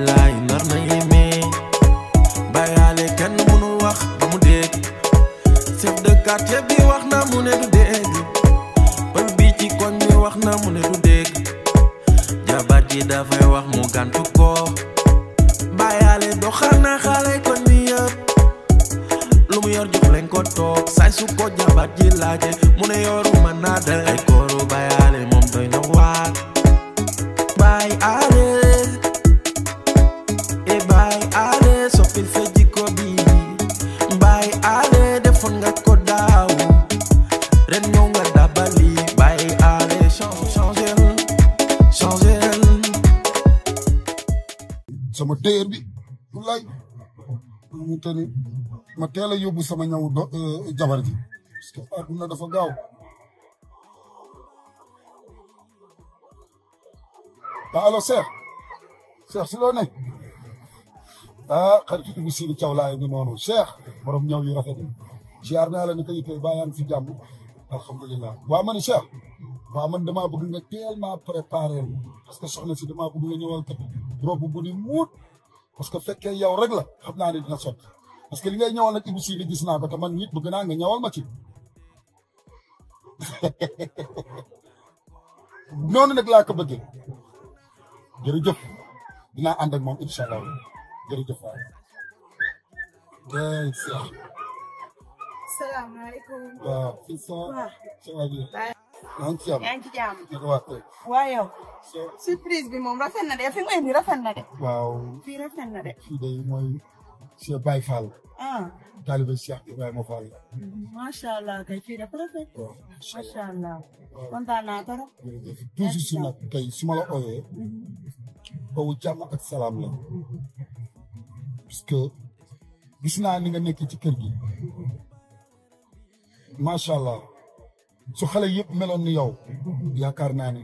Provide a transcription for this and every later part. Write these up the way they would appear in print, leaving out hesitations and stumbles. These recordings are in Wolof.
billaay nar na yéeme bàyyaale kenn mënul wax ba mu dégg chef de quartier bi wax na mu ne du dégg pël bi ci koñ bi wax na mu ne du dégg jabar ji dafay wax mu gàntu ko bàyyaale doxal na xale koñ bi yëpp lu mu yor jox leen ko toog say su ko jabar ji laaje mu ne yoru ma naa de ay kooru bàyyaale moom doy na waar bàyyaale bàyyaale soppil sa jikko bi bàyyaale defoon nga ko daaw ren ñëw nga dabali bàyyaale changel sama téer bi wallaay mu tani ma teel a yóbbu sama ñaw jabar ji parce que àdduna dafa gaaw allo Cheikh si loo nekk xaritu bi Sidi Thiaw laay ni noonu Cheikh borom ñaw yu rafet ziar naa la ni ko yitee baa yaa ngi fi jàmm alhamdulilah waa man Cheikh waa man damaa bëgg nga teel maa préparé parce que soxna si damaa bëgg nga ñëwal kat robe bu ni muut parce que fekkee yow rek la xam naa ne dina sotti parce que li ngay ñëwal nag Ibou Sidi gis naa ko te man nit bëgg naa nga ñëwal ma ci noonu nag laa ko bëggee jërëjëf dinaa ànd ak moom incha allah jërëjëf waay. salaamaaleykum. waaw. ça va bien. yaa ngi ci jàmm. yaa ngi ci jàmm. waaw yow. surprise bi moom rafet na de fi mu indi rafet na de. waaw. fii rafet na de. fii de mooy Cheikh Baye Fall. taalibe Cheikh Ibrahima Fall. macha allah kay fii dafa rafet. waaw macha allah. kontaan naa trop. jërëjëf toujours si nag tey su ma la ooyee. boobu jàmm ak salaam la. parce que gis naa ni nga nekk ci kër gi. macha allah su xale yëpp meloon ni yow yaakaar naa ni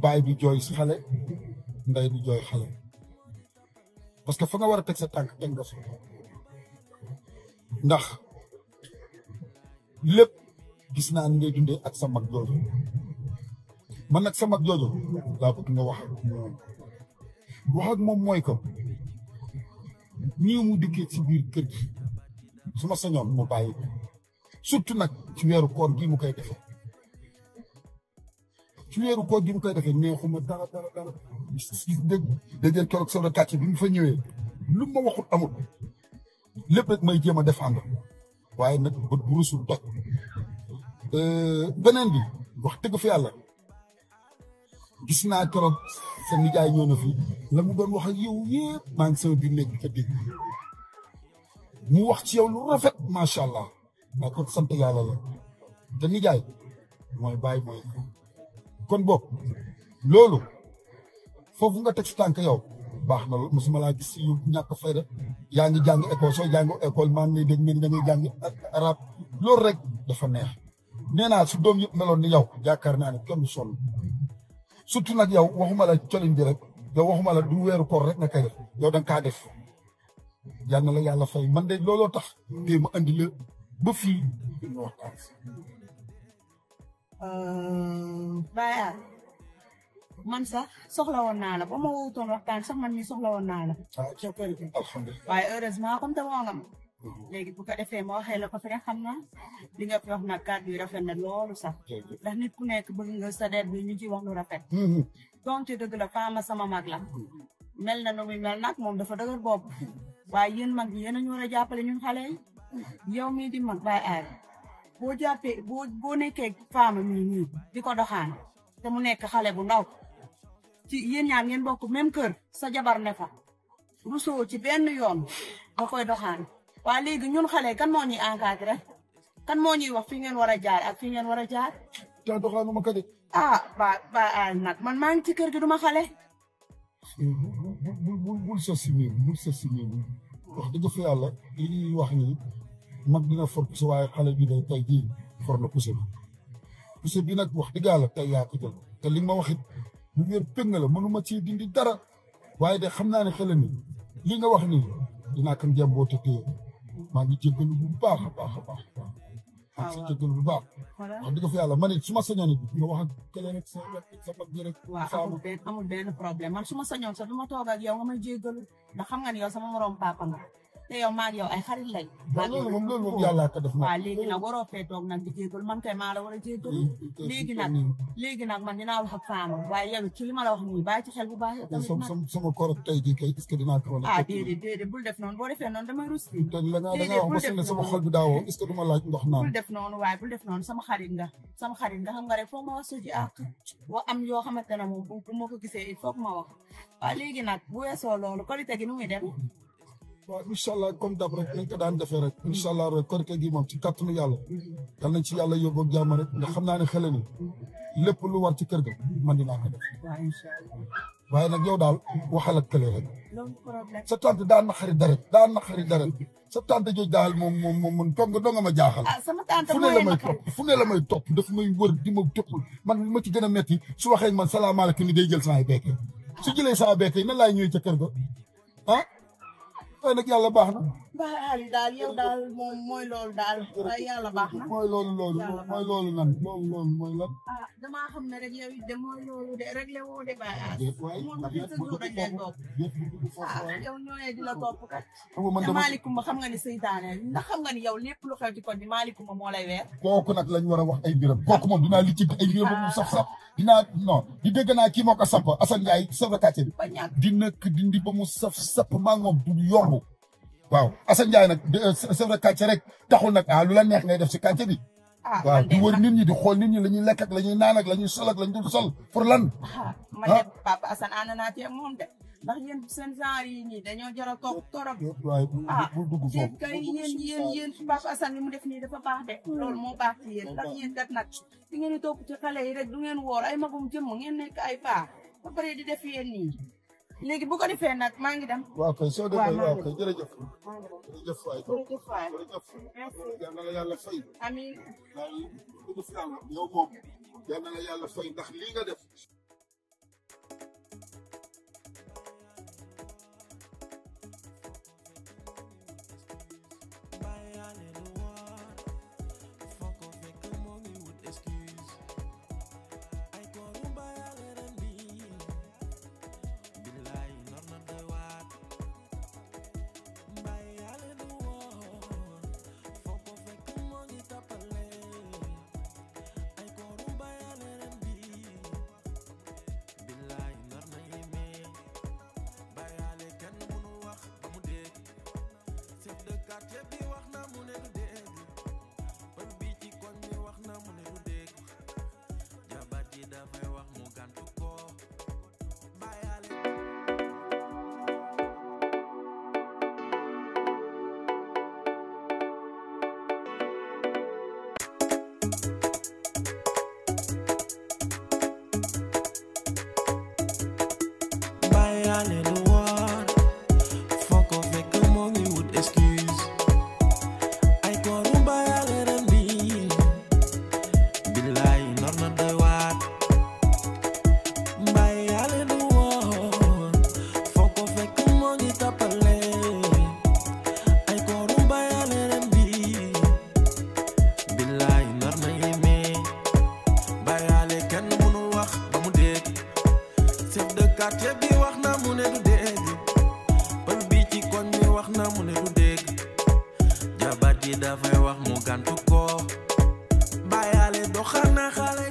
baay bi jooy si xale ndey bi jooy xale parce que fa nga war a teg sa tànk teg nga fa ndax lépp gis naa ni ngay dundee ak sa mag jooju man nag sa mag jooju laa bëgg nga wax ak moom mooy ko nii mu dikkee ci biir kër gi su ma sañoon mu bàyyi ko surtout nag ci weeru koor gi mu koy defee neexuma dara dégg keroog chef de quartier bi mu fa ñëwee lu ma waxut amul lépp rek may jéem a défendre waaye nag bët bu rusul toj beneen bi wax dëgg fa yàlla gis naa keroog sa nijaay ñëw na fi la mu doon wax ak yow yëpp maa ngi sama biir néeg bi ko dégg mu wax ci yow lu rafet macha allah. maa ko sant yàlla la te nijaay mooy bàyyi mooy kon boog loolu foofu nga teg si tànk yow baax na loolu mosuma laa gis yu ñàkk fayda yaa ngi jàng école soo jàng école maa ngi lay dégg da ngay jàng arab loolu rek dafa neex nee naa su doom yëpp meloon ni yow yaakaar naa ne kenn sonn surtout nag yow waxuma la colin bi rek yow waxuma la du weeru koor rek nga koy def yow da nga kaa def yal na la yàlla fay man de looloo tax te ma andi la ba fii ñu waxtaan. Baye man sax soxla woon naa la ba ma wutoon waxtaan sax man mi soxla woon naa la. alhamdulilah waaye heureusement comme te woo nga ma. léegi bu ko defee ma waxee la ko fi rek xam naa li nga fi wax nag kàddu yi rafet na loolu sax. ndax nit ku nekk bëgg nga sa der bi ñu ci wax lu rafet. donc dëgg la Fama sama mag la. mel na nu muy mel nag moom dafa dëgër bopp. waaye yéen mag yi yéen a ñu war a jàppale ñun xale yi. yow mii di mag Baye Aly boo jàppee boo nekkee Fama mii nii di ko doxaan te mu nekk xale bu ndaw ci yéen ñaar ngeen bokk même kër sa jabar ne fa rusoo ci benn yoon ba koy doxaan waa léegi ñun xale kan moo ñuy encadré kan moo ñuy wax fi ngeen war a jaar ak fi ngeen war a jaar. te doxaanu ma ko de. Baye Aly nag man maa ngi ci kër gi duma xale. bul sa simil wax dëgg fa yàlla li ñuy wax ni mag dina for pousse waaye xale bi day tey jii for na pousse bi nag wax dëgg yàlla tey yaa ko jël te li ma wax it lu wér péng la mënuma ci dindi dara waaye de xam naa ne xel ni li nga wax nii dinaa ko njëmboo te téye maa ngi jéggalu bu baax a baax a baax. maa ngi jéggalu bu baax. wax dëgg fa yàlla man it su ma sañoon it nga wax ak kële rek sa mag bi rek. waaw amul benn problème man su ma sañoon sax du ma toog ak yow nga may jéggalu ndax xam nga ni yow sama morom papa nga te yow maa ngi yow ay xarit lañ. loolu moom yàlla ko def. waaw léegi nag waroo fee toog nag di jéggalu man kay maa la war a jéggalu. léegi nag man dinaa wax ak Fama waaye yow ci li ma la wax nii bàyyi ci xel bu baax. sama koor tey jii kay est-ce que dinaa ko wala. déedéet bul def noonu boo defee noonu damay rus. da nga wax ba sama xol bi daawoo est-ce que du ma laaj ndox naan. bul def noonu waaye bul def noonu sama xarit nga xam nga rek foog ma wax suji ak wa am yoo xamante ne moom bu ma ko gisee il faut que ma wax waaw léegi nag bu weesoo loolu korite gi nu muy dem. waaw incha allah comme dab rek nañ ko daan defee rek incha allah rek korite gi moom ci kàttanu yàlla yal nañ ci yàlla yóbbu ak jàmm rek ndax xam naa ne xale ni lépp lu war ci kër ga man dinaa ko def. waaw incha allah. waaye nag yow daal waxal ak kële rek. loolu problème. sa tante daan naqari dara sa tante jooju daal moom toog nga doo nga ma jaaxal. sama tante fu ne la may topp daf may wër di ma topp man li ma ci gën a metti su waxee man salaamaaleykum ni day jël sama bekke su jëlee sama bekke nan laay ñëwee ca kër ga ah. waaye nag yàlla baax na. Ali daal yow daal moom mooy loolu daal waaye yàlla baax na. mooy loolu loolu mooy lan. damaa xam ne rek yow it de mooy loolu de réglé woo de Baye Ali. moom it sa jour dañ lay topp. yow ñooyee di la topp kat. te Malicoumba xam nga ni seytaane ndax xam nga ni yow lépp lu xew ci kon bi Malicoumba moo lay weer. kooku nag lañ war a wax ay mbiram kooku moom dinaa li ci ay mbiram ba mu saf-saf dinaa non di dégg naa kii moo ko samp Assane Ndiaye chef de quartier bi. di nekk dindi ba mu saf-saf maa ngi moom du yomb. waaw Assane Ndiaye nag chef de quartier rek taxul nag lu la neex ngay def ci quartier bi. waaw di wër nit ñi di xool nit ñi la ñuy lekk ak la ñuy naan ak la ñuy sol ak la ñu dul sol pour lan. man de Papa Assane ànd naa ci ak moom de ndax yéen seen genre yi ñii dañoo jar a toog torop. waaye bu dugg foofu yéen kay yéen Papa Assane li mu def nii dafa baax de. loolu moo baax ci yéen ndax yéen kat nag di ngeen di topp ci xale yi rek du ngeen woor ay magum jëmm ngeen nekk ay paa ba pare di def yéen nii. léegi bu ko defee nag maa ngi dem. waaw kay soo defee waaw kay jërëjëf. jërëjëf waay. yal na la yàlla fay. amiin. yow moom yal na la yàlla fay ndax lii nga def. quartier bi wax na mu ne du dégg pël bi ci koñ bi wax na mu ne du dégg jabar ji dafay wax mu gàntu ko bàyyaale bàyyaale du war foo ko fekk moo ngi wut excuse ay kooru bàyyaale ren bi billaay nor na doy waat bàyyaale du war foo ko fekk moo ngi tappale ay kooru bàyyaale ren bi billaay nor na yéeme bàyyaale kenn mënu wax ba mu dégg chef de quartier bi wax na mu ne du dégg pël bi ci koñ bi wax na mu ne du dégg jabar ji dafay wax mu gàntu ko bàyyaale doxal na xale